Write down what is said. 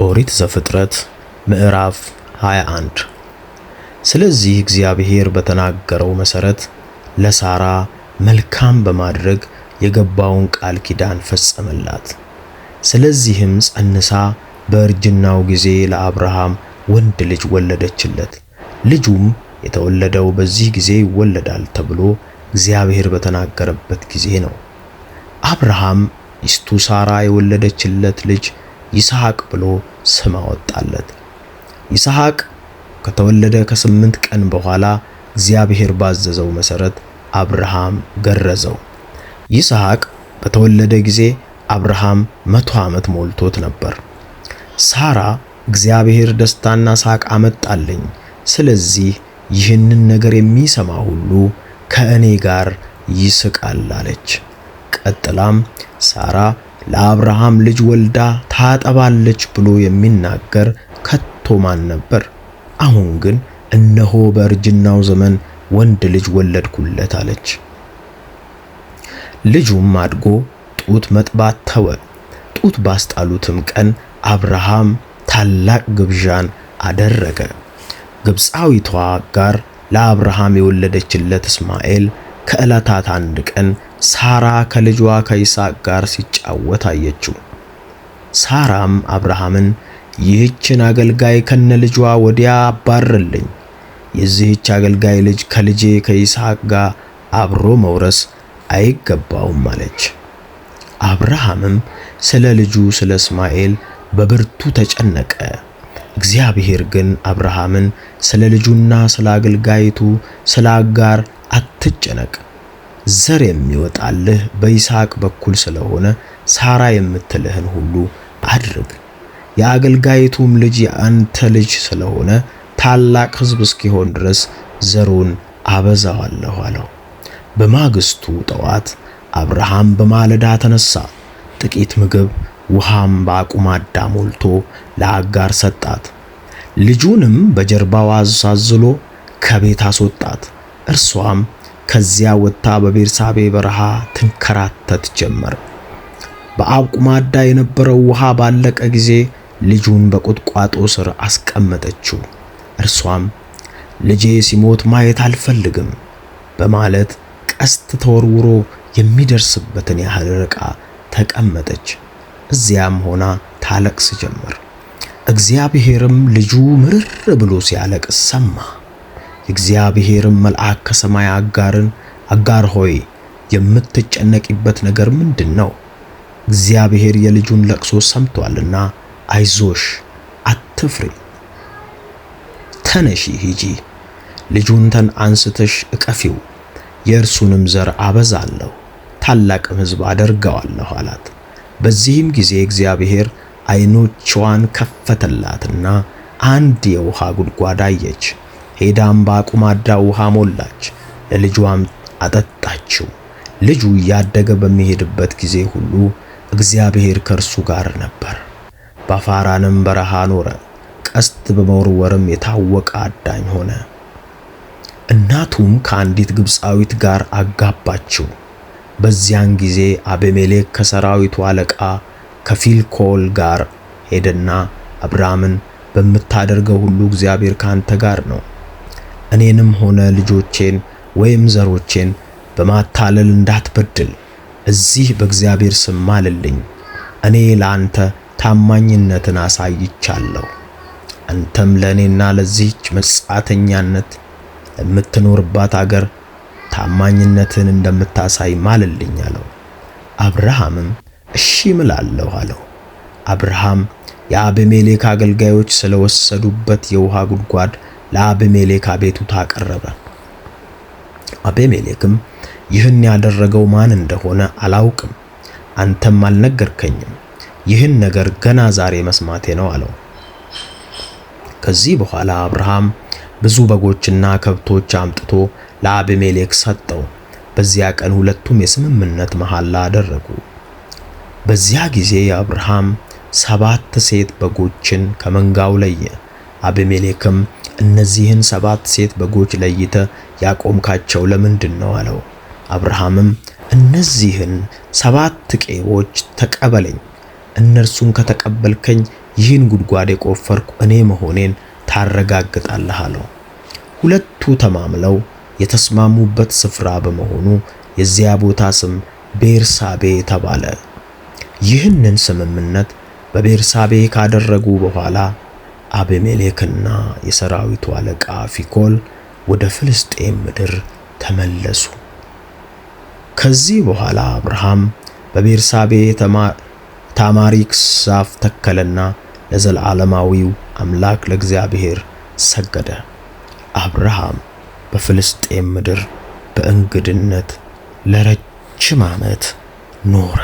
ኦሪት ዘፍጥረት ምዕራፍ 21። ስለዚህ እግዚአብሔር በተናገረው መሠረት ለሳራ መልካም በማድረግ የገባውን ቃል ኪዳን ፈጸመላት። ስለዚህም ፀንሳ በእርጅናው ጊዜ ለአብርሃም ወንድ ልጅ ወለደችለት። ልጁም የተወለደው በዚህ ጊዜ ይወለዳል ተብሎ እግዚአብሔር በተናገረበት ጊዜ ነው። አብርሃም ሚስቱ ሳራ የወለደችለት ልጅ ይስሐቅ ብሎ ስም አወጣለት። ይስሐቅ ከተወለደ ከ8 ቀን በኋላ እግዚአብሔር ባዘዘው መሠረት አብርሃም ገረዘው። ይስሐቅ በተወለደ ጊዜ አብርሃም 100 ዓመት ሞልቶት ነበር። ሳራ እግዚአብሔር ደስታና ሳቅ አመጣልኝ፣ ስለዚህ ይህንን ነገር የሚሰማ ሁሉ ከእኔ ጋር ይስቃል አለች። ቀጥላም ሳራ ለአብርሃም ልጅ ወልዳ ታጠባለች ብሎ የሚናገር ከቶ ማን ነበር? አሁን ግን እነሆ በእርጅናው ዘመን ወንድ ልጅ ወለድኩለት አለች። ልጁም አድጎ ጡት መጥባት ተወ። ጡት ባስጣሉትም ቀን አብርሃም ታላቅ ግብዣን አደረገ። ግብፃዊቷ አጋር ለአብርሃም የወለደችለት እስማኤል ከዕለታት አንድ ቀን ሳራ ከልጇ ከይስሐቅ ጋር ሲጫወት አየችው። ሳራም አብርሃምን ይህችን አገልጋይ ከነልጇ ወዲያ አባርልኝ፣ የዚህች አገልጋይ ልጅ ከልጄ ከይስሐቅ ጋር አብሮ መውረስ አይገባውም አለች። አብርሃምም ስለ ልጁ ስለ እስማኤል በብርቱ ተጨነቀ። እግዚአብሔር ግን አብርሃምን ስለ ልጁና ስለ አገልጋይቱ ስለ አጋር አትጨነቅ፣ ዘር የሚወጣልህ በይስሐቅ በኩል ስለሆነ ሳራ የምትልህን ሁሉ አድርግ፣ የአገልጋይቱም ልጅ የአንተ ልጅ ስለሆነ ታላቅ ሕዝብ እስኪሆን ድረስ ዘሩን አበዛዋለሁ አለው። በማግስቱ ጠዋት አብርሃም በማለዳ ተነሳ፣ ጥቂት ምግብ ውሃም በአቁማዳ ሞልቶ ለአጋር ሰጣት። ልጁንም በጀርባው አሳዝሎ ከቤት አስወጣት። እርሷም ከዚያ ወጥታ በቤርሳቤ በረሃ ትንከራተት ጀመር። በአቁማዳ የነበረው ውሃ ባለቀ ጊዜ ልጁን በቁጥቋጦ ስር አስቀመጠችው። እርሷም ልጄ ሲሞት ማየት አልፈልግም በማለት ቀስት ተወርውሮ የሚደርስበትን ያህል ርቃ ተቀመጠች። እዚያም ሆና ታለቅስ ጀመር። እግዚአብሔርም ልጁ ምርር ብሎ ሲያለቅስ ሰማ። የእግዚአብሔርም መልአክ ከሰማይ አጋርን አጋር ሆይ የምትጨነቂበት ነገር ምንድን ነው? እግዚአብሔር የልጁን ለቅሶ ሰምቷልና አይዞሽ፣ አትፍሪ፣ ተነሺ፣ ሂጂ፣ ልጁን አንስተሽ እቀፊው፣ የእርሱንም ዘር አበዛለሁ፣ ታላቅም ሕዝብ አደርገዋለሁ አላት። በዚህም ጊዜ እግዚአብሔር ዓይኖቿን ከፈተላትና አንድ የውሃ ጉድጓድ አየች። ሄዳም በአቁማዳ ውሃ ሞላች፣ ለልጇም አጠጣችው። ልጁ እያደገ በሚሄድበት ጊዜ ሁሉ እግዚአብሔር ከእርሱ ጋር ነበር። በፋራንም በረሃ ኖረ፣ ቀስት በመወርወርም የታወቀ አዳኝ ሆነ። እናቱም ከአንዲት ግብፃዊት ጋር አጋባችው። በዚያን ጊዜ አቤሜሌክ ከሰራዊቱ አለቃ ከፊልኮል ጋር ሄደና አብርሃምን በምታደርገው ሁሉ እግዚአብሔር ካንተ ጋር ነው፣ እኔንም ሆነ ልጆቼን ወይም ዘሮቼን በማታለል እንዳትበድል እዚህ በእግዚአብሔር ስም ማልልኝ። እኔ ለአንተ ታማኝነትን አሳይቻለሁ። አንተም ለእኔና ለዚህች መጻተኛነት ለምትኖርባት አገር ታማኝነትን እንደምታሳይ ማልልኝ አለው። አብርሃምም እሺ እምላለሁ አለው። አብርሃም የአቤሜሌክ አገልጋዮች ስለወሰዱበት የውሃ ጉድጓድ ለአቤሜሌክ አቤቱታ አቀረበ። አቤሜሌክም ይህን ያደረገው ማን እንደሆነ አላውቅም፣ አንተም አልነገርከኝም፣ ይህን ነገር ገና ዛሬ መስማቴ ነው አለው። ከዚህ በኋላ አብርሃም ብዙ በጎችና ከብቶች አምጥቶ ለአቤሜሌክ ሰጠው። በዚያ ቀን ሁለቱም የስምምነት መሐላ አደረጉ። በዚያ ጊዜ አብርሃም 7 ሴት በጎችን ከመንጋው ለየ። አቤሜሌክም እነዚህን 7 ሴት በጎች ለይተ ያቆምካቸው ለምንድን ነው አለው። አብርሃምም እነዚህን 7 ቄቦች ተቀበለኝ፣ እነርሱን ከተቀበልከኝ ይህን ጉድጓድ የቆፈርኩ እኔ መሆኔን ታረጋግጣለህ አለው። ሁለቱ ተማምለው የተስማሙበት ስፍራ በመሆኑ የዚያ ቦታ ስም ቤርሳቤ ተባለ። ይህንን ስምምነት በቤርሳቤ ካደረጉ በኋላ አቤሜሌክና የሰራዊቱ አለቃ ፊኮል ወደ ፍልስጤም ምድር ተመለሱ። ከዚህ በኋላ አብርሃም በቤርሳቤ ታማሪክስ ዛፍ ተከለና ለዘላለማዊው አምላክ ለእግዚአብሔር ሰገደ። አብርሃም በፍልስጤም ምድር በእንግድነት ለረጅም ዓመት ኖረ።